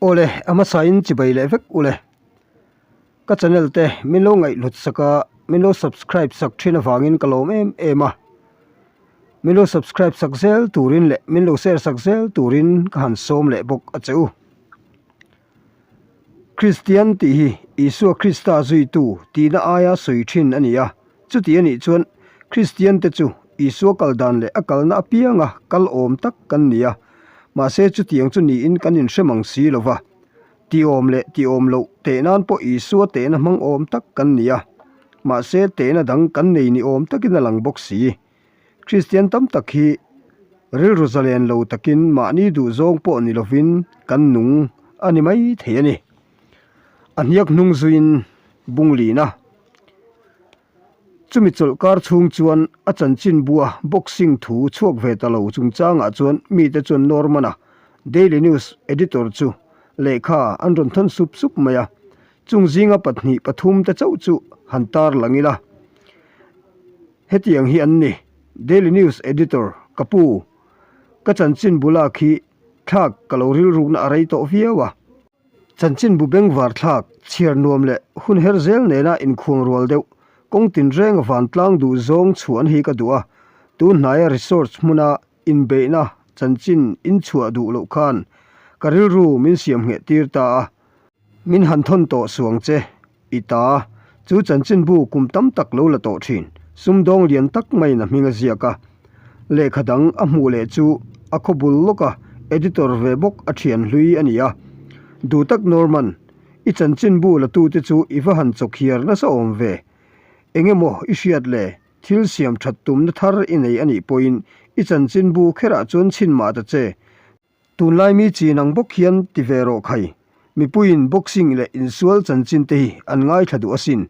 Awle, a hmasain chibai leh vek ule. Ka channel te min lo ngaihhlut sak a, min lo subscribe sak thin avangin ka lawm em em a. Min lo subscribe sak zel turin leh min lo share sak zel turin ka han sawm leh bawk a che u. Kristian tih hi Isua Krista zuitu tihna aia sawi thin a ni a, chuti a nih chuan Kristian te chu Isua kal dan leh a kalna apianga kal awm tak kan ni a, mahse chutiang chu niin kan inhre mang si lo va, tiawm leh tiawm loh teh nan pawh Isua tehna hmang awm tak kan ni a, mahse tehna dang kan nei ni awm takin a lang bawk si. Kristian tam tak hi rilru zalen lo takin mahni duhzawng pawh ni lovin kan nung a ni mai thei a ni. A hniak hnung zuiin bung lin a. Chumi chawlhkar chhung chuan a chanchinbua boxing thu chhuak ve ta lo chungchangah chuan mite chuan Norman-a Daily News editor chu lehkha an rawn thawn sup sup mai a. Chung zinga pahnih pathum te chauh chu han tar lang ila. Hetiang hi an ni, Daily News Editor, Ka pu, ka chanchinbu lak hi thlak ka lo rilrukna a rei tawh viau a. Chanchinbu bengvar thlak, chhiar nuam leh hun her zel nena inkhuang rual deuh, kawng tinreng vantlang duh zawng chhuan hi ka duh a, tun hnaia resorts hmuna inbeihna chanchin inchhuah duh loh khan ka rilru min siam ngheh tir ta a. Min han thawn tawh suang che, i ta. Chu chanchinbu kum tam tak lo la tawh thin, sumdawng lian tak maiin a hming a ziak a. Lehkha dang a hmuh leh chu a khaw bul lawk a, editor ve bawk a thian hlui a ni a. Duh tak Norman, i chanchinbu la tute chu i va han chawkhiar nasa awm ve. Eng emaw i hriat le, thil siam that tumna thar i nei a nih pawhin i chanchinbu kherah chuan chhin mah ta che. Tunlai mi chin ang bawk hian ti ve rawh khai. Mipuiin boxing leh insual chanchin te hi an ngaithla duh asin.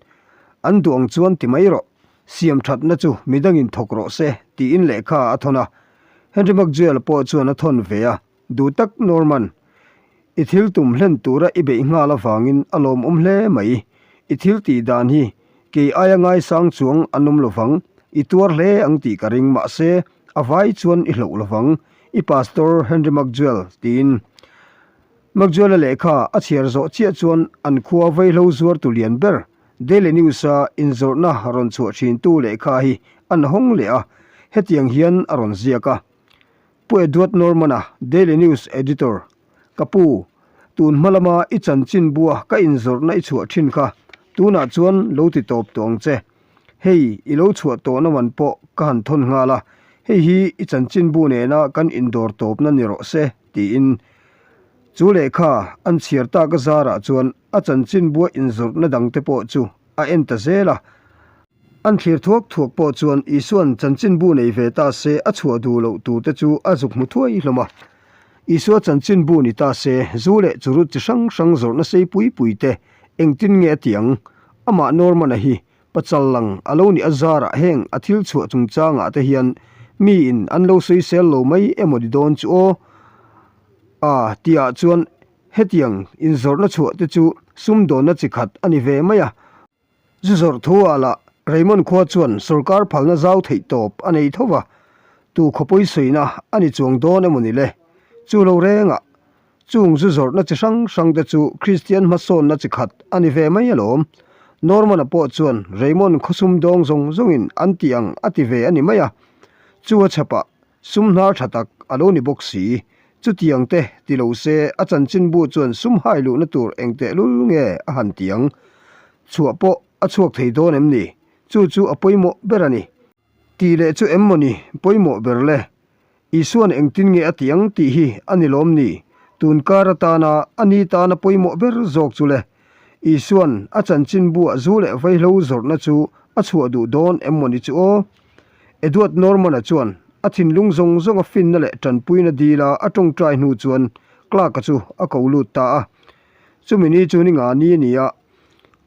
An duh ang chuan ti mai rawh. Siam thatna chu midangin thawk rawh se tiin lehkha a thawn a. Henry McJuel pawh chuan a thawn ve a. Duh tak Norman, i thil tum hlen tura i beih nghal avangin a lawmawm hle mai. I thil tih dan hi kei aia ngaisang chuang an awm lovang. I tuar hle ang tih ka ring mahse a vai chuan i hloh lovang. I Pastor Henry McJuel tiin McJuel-a lehkha a chhiar zawh chiah chuan an khua vaihlo zuartu lian ber Daily News-a inzawrhna rawn chhuah thintu lehkha hi an hawng leh a, hetiang hian a rawn ziak a. Pu Edward Norman-a, Daily News Editor, Ka pu, tun hma lama i chanchinbua ka inzawrhna i chhuah thin kha tunah chuan lo ti tawp tawh ang che. Hei, i lo chhuah tawhna man pawh ka han thawn nghal a, hei hi i chanchinbu nena kan indawr tawpna ni rawh se, tiin. Chu lehkha an chhiar tak a zarah chuan a chanchinbua inzawrhna dangte pawh chu a en ta zel a. An thlir thuak thuak pawh chuan Isua'n chanchinbu nei ve ta se a chhuah duh loh turte chu a zuk hmu thuai hlawm a. Isua chanchinbu ni ta se zu leh churut chi hrang hrang zawrhna sei pui pui te engtin nge a ti ang? Amah Norman-a hi pachal lang a lo nih a zarah heng a thil chhuah chungchangah te hian miin an lo sawisel lo mai emaw ni dawn chu aw? A tihah chuan hetiang inzawrhna chhuah te chu sumdawnna chi khat a ni ve mai a. Zu zawrh thu ah lah Raymond khua chuan sorkar phalna zau theih tawp a nei tho va, tu khawpui suihna a ni chuang dawn emaw ni le? Chu lo rengah chung zu zawrhna chi hrang hrang te chu Kristian hmasawnna chi khat a ni ve mai alawm. Norman-a pawh chuan Raymond khaw sumdawng zawng zawngin an tih ang a ti ve a ni mai a, chu a chhapah Sum hnar tha tak a lo ni bawk si. Chutiang te ti lo se a chanchinbu chuan sum hai luhna tur eng teh lul nge a han ti ang? Chhuah pawh a chhuak thei dawn em ni? Chu chu a pawimawh ber a ni. Tih leh chu em maw ni pawimawh ber le? Isua'n engtin nge a ti ang tih hi a ni lawm ni? Tun kar atana a ni tana pawimawh ber zawk chu le. Isua'n a chanchinbuah zu leh vaihlo zawrhna chu a chhuah duh dawn em maw ni chu aw? Edward Norman-a chuan a thinlung zawng zawnga finna leh tanpuina dila a tawngtai hnu chuan Clark-a chu a ko lut ta a. Chumi ni chu ni nga ni a ni a,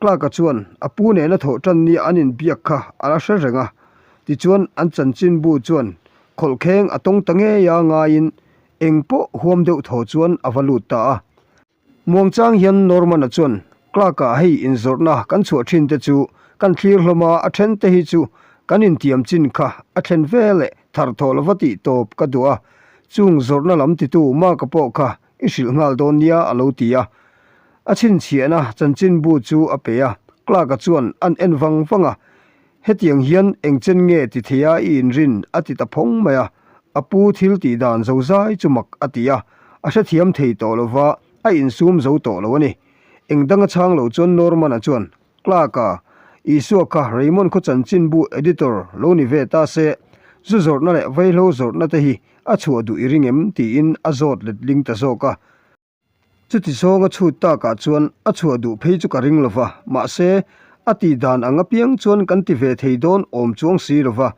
Clark-a chuan a pu nena thawh tan nia an inbiak kha a la hre reng a. Tichuan an chanchinbu chuan khawlhkheng a tawng ta ngei a ngaiin eng pawh huam deuh thaw chuan a va lut ta a. Muangchang hian Norman-a chuan, Clark-ah hei inzawrhna kan chhuah thin te chu kan thlir hlawm a, a then te hi chu kan intiam chin kha a thlen ve leh thar thawh lova tih tawp ka duh a, chung zawrhna lam titu Mark-a pawh kha i hrilh nghal dawn nia a lo ti a. A chhinchhiahna chanchinbu chu a pe a, Clark-a chuan an en vang vang a, Hetiang hian eng chen nge ti theia i inrin? a ti ta phawng mai a. A pu thil tih dan zozai chu mak a ti a, a hrethiam thei tawh lo va, a insum zo tawh lo a ni. Eng dang a chhang lo chuan Norman-a chuan, Clark-a, Isua kha Raymond khaw chanchinbu editor lo ni ve ta se, zu zawrhna leh vaihlo zawrhna te hi a chhuah duh i ring em? tiin a zawt letling ta zawk a. Chuti zawnga chhut takah chuan a chhuah duh phei chu ka ring lo va, mahse, a tih dan ang apiang chuan kan ti ve thei dawn awm chuang si lo va,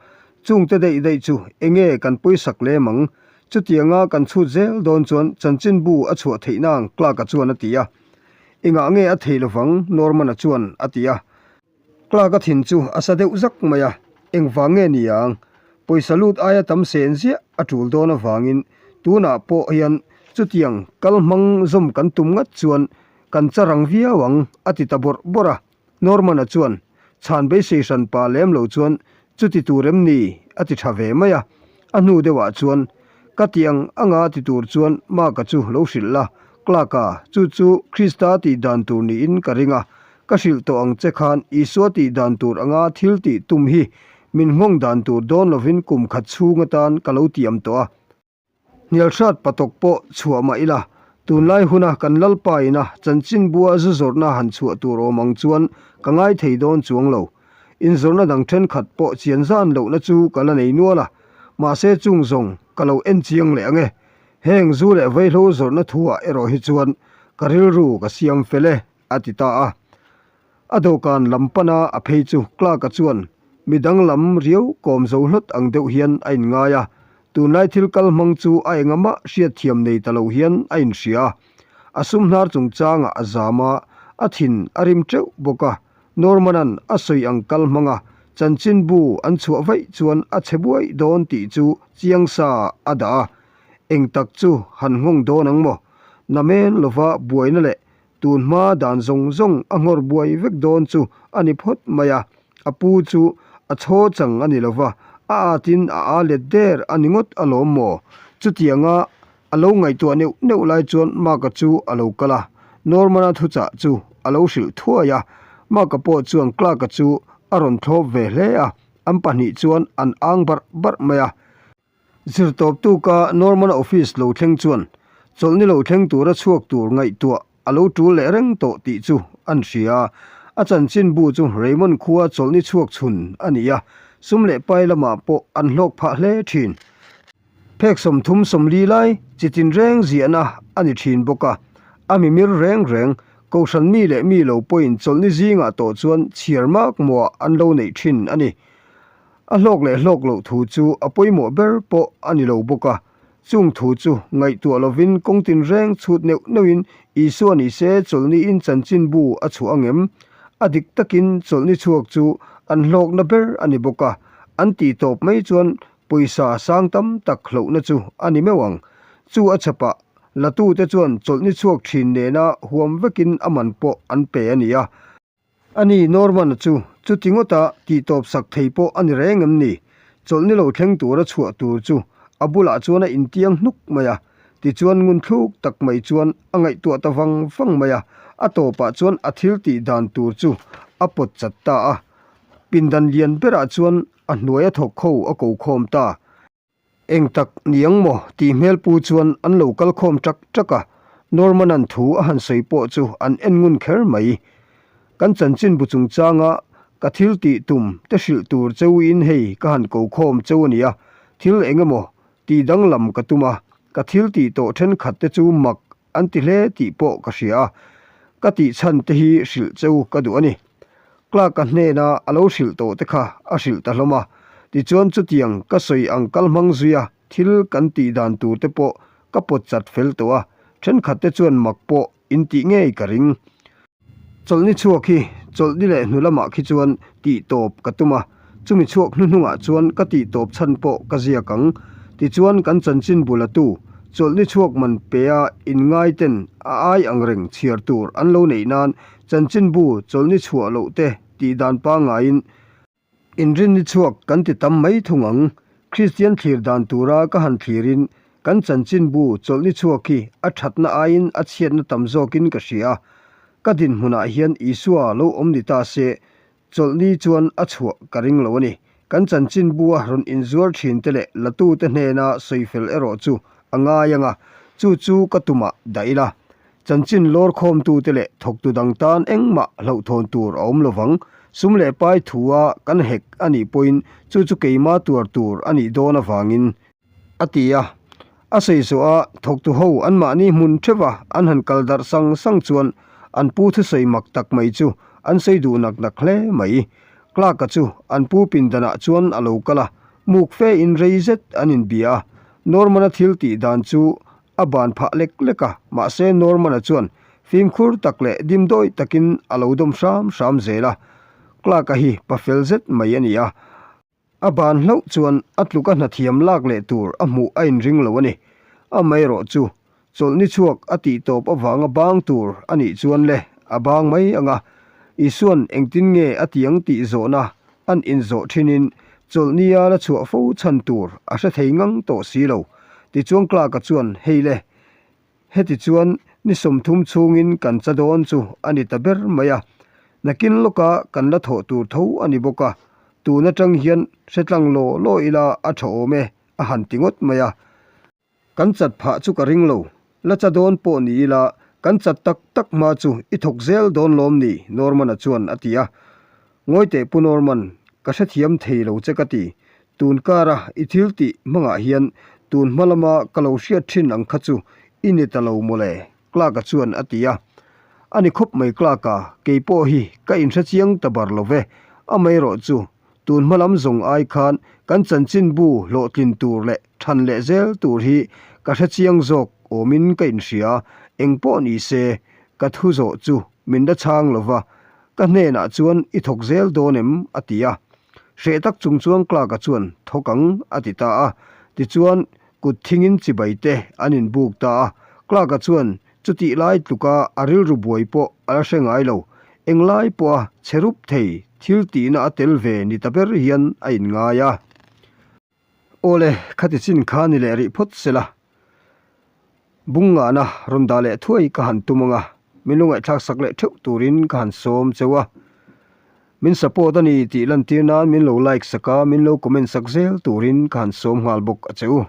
chungte daih daih chu enge kan pawisak lem ang? Chutianga kan chhut zel dawn chuan chanchinbu a chhuah theih nang Clark-a chuan a ti a. Engah nge a thei lovang? Norman-a chuan a ti a. Clark-a thin chu a sa deuh zak mai a, engvang nge ni ang? Pawisa lut aia tam sen ziah a tul dawn avangin tunah pawh hian chutiang kal hmang zawm kan tum ngat chuan kan charang viau ang a ti ta bawrh bawrh a. Norman-a chuan chhan beisei hran pa lem lo chuan chuti tur em ni a ti tha ve mai a. A hnu deuhah chuan ka ti ang anga ti tur chuan Mark-a chu lo hrilh la, Clark-a, chu chu Krista tih dan tur niin ka ring a, Ka hrilh tawh ang che khan Isua tih dan tur anga thil tih tum hi min nghawng dan tur dawn lovin kum khat chhung atan ka lo tiam tawh a. Hnialhrat pathawk pawh chhuah mah ila, tunlai huna kan Lalpa ina chanchinbua zu zawrhna han chhuah tur awm ang chuan ka ngai thei dawn chuang lo. Inzawrhna dang thenkhat pawh chian zan lohna chu ka la nei nual a, mahse chung zawng ka lo en chiang leh ang e. Heng zu leh vaihlo zawrhna thuah erawh hi chuan ka rilru ka siam fel e. a ti ta a. A dawhkan lam pana a phei chu Clark-a chuan mi danglam riau kawm zo hlawt ang deuh hian a inngai a, tunlai thil kal hmang chu a engamah hriatthiam nei ta lo hian a inhria a. A sum hnar chungchangah a zam a, a thin a rim teuh bawk a. Norman-a'n a sawi ang kal hmanga chanchinbu an chhuah vaih chuan a chhe buai dawn tih chu chiang sa a dah a. Eng tak chu han nghawng dawn ang maw? Namen lova buaina leh Tun hma dan zawng zawng a nghawr buai vek dawn chu a ni phawt mai a, a pu chu a chhaw chang a ni lo va, a atin a a let der a ni ngawt alawm maw? Chutianga a lo ngaihtuah neuh neuh lai chuan Mark-a chu a lo kal a, Norman-a thuchah chu a lo hrilh thuai a, Mark-a pawh chuan Clark-a chu a rawn thlawp ve hle a, an pahnih chuan an ang barh barh mai a. Zirtawp tuka Norman office lo thleng chuan chawlhni lo thleng tura chhuak tur ngaihtuah a lo tul leh reng tawh tih chu an hria. A chanchinbu chu Raymond khua chawlhni chhuak chhun a ni a, sum leh pai lamah pawh an hlawk phah hle thin. Phek 30 40 lai chi tinreng ziahna a ni thin bawk a, a mimir reng reng Kohhran mi leh mi lo pawhin chawlhni zingah tawh chuan chhiar mak muah an lo neih thin a ni. A hlawk leh hlawk loh thu chu a pawimawh ber pawh a ni lo bawk a, chung thu chu ngaihtuah lovin kawng tinreng chhut neuh neuhin Isua ni se chawlhniin chanchinbu a chhuah ang em? A dik takin chawlhni chhuak chu an hlawkna ber a ni bawk a, an tih tawp mai chuan pawisa sang tam tak hlauhna chu a ni meuh ang. Chu a chhapah latute chuan chawlhni chhuak thin nena huam vekin a man pawh an pe a ni a. A ni, Norman-a chu chuti ngawta tihtawp sak thei pawh a ni reng em ni? Chawlhni lo thleng tura chhuah tur chu a bulah chuan a intiang hnuk mai a, tichuan ngun thluk tak mai chuan a ngaihtuah ta vang vang mai a, a tawpah chuan a thil tih dan tur chu a pawt chat ta a. Pindan lian berah chuan a hnuaia thawk ho a ko khawm ta. Eng tak ni ang maw? tih hmel pu chuan an lo kal khawm ṭak ṭak a, Norman-a'n thu a han sawi pawh chu an en ngun kher mai. Kan chanchinbu chungchanga ka thil tih tum te hrilh tur cheuin hei ka han ko khawm cheu a nia, thil eng emaw tih danglam ka tum a, ka thil tih tawh thenkhat te chu mak an ti hle tih pawh ka hria a, ka tih chhan te hi hrilh cheu ka duh a ni. Clark-a hnena a lo hrilh tawh te kha a hrilh ta hlawm a, tichuan chutiang ka sawi ang kal hmang zui a thil kan tih dan tur te pawh ka pawt chat fel tawh a, thenkhat te chuan mak pawh in tih ngei ka ring. Chawlhni chhuak hi chawlhni leh hnu lamah khi chuan tih tawp ka tum a, chumi chhuak hnuhnungah chuan ka tih tawp chhan pawh ka ziak ang. Tichuan kan chanchin bul atu chawlhni chhuak man pea inngaiten a ai ang reng chhiar tur an lo neih nan chanchinbu chawlhni chhuah loh te tih dan pangaiin Inrinni chhuak kan ti tam mai thung ang. Kristian thlir dan tura ka han thlirin. Kan chanchinbu chawlhni chhuak hi a thatna aiin a chhiatna tam zawkin ka hria a. Ka dinhmunah hian Isua lo awm ni ta se, chawlhni chuan a chhuah ka ring lo a ni. Kan chanchinbua rawn inzuar thinte leh latute hnena sawifel erawh chu a ngai ang a, chu chu ka tumah dah ila. Chanchin lawr khawmtute leh thawktu dang tan engmah hlauhthawn tur a awm lovang. Sum leh pai thua kan hek a nih pawhin chu chu keima tuar tur a nih dawn avangin a ti a. A sawi zawh a, thawktu ho anmahni hmun theuha an han kal darh sang sang chuan an pu thusawi mak tak mai chu an sawi duh nak nak hle mai. Clark-a chu an pu pindanah chuan a lo kal a, muk fe in rei zet an inbia a. Norman-a thil tih dan chu a ban phah lek lek a, mahse Norman-a chuan fimkhur tak leh dimdawi takin a lo dawm hram hram zel a. Clark-a hi pa fel zet mai a ni a. A ban hlauh chuan a tluka hnathiam lak leh tur a hmuh a inring lo a ni. Amaherawh chu, chawlhni chhuak a tih tawp avanga bang tur a nih chuan le a bang mai ang a. Isua'n engtin nge a tiang tih zawhna an inzawh thinin chawlhnia la chhuah fo chhan tur a hre thei ngang tawh si lo. Tichuan Clark-a chuan, Hei le, Heti chuan ni 30 chhungin kan cha dawn chu a ni ta ber mai a, nakin lawka kan la thawh tur tho a ni bawk a, tun atang hian hre tlang law law ila a tha awm e a han ti ngawt mai a. Kan chat phah chu ka ring lo, la cha dawn pawh ni ila kan chat tak tak hma chu i thawk zel dawn lawm ni Norman-a chuan a ti a. Ngawi teh Pu Norman, ka hrethiam thei lo che ka ti. Tun kara i thil tih hmangah hian tun hma lama ka lo hriat thin ang kha chu i ni ta lo mawle, Clark-a chuan a ti a. A ni khawp mai Clark-a, kei pawh hi ka inhre chiang ta bar lo ve. Amaherawh chu, tun hma lam zawng ai khan kan chanchinbu hlawhtlin tur leh than leh zel tur hi ka hre chiang zawk awmin ka inhria. Engpawh ni se, ka thu zawh chu min la chhang lo va, Ka hnenah chuan i thawk zel dawn em? a ti a. Hreh tak chung chuan Clark-a chuan, Thawk ang, a ti ta a. Tichuan, kut thingin chibai te an inbuk ta a. Clark-a chuan chutih lai tluka a rilru buai pawh a la hre ngai lo. Englai pawha che rup thei thil tihna a tel ve ni ta ber hian a inngai a. Awle, khati chin kha ni leh rih phawt sela. Bung ngahna rawn dah leh thuai ka han tum ang a, min lo ngaihthlak sak leh theuh turin ka han sawm cheu a. Min support a ni tih lantir nan min lo like sak a, min lo comment sak zel turin ka han sawm nghal bawk a che u.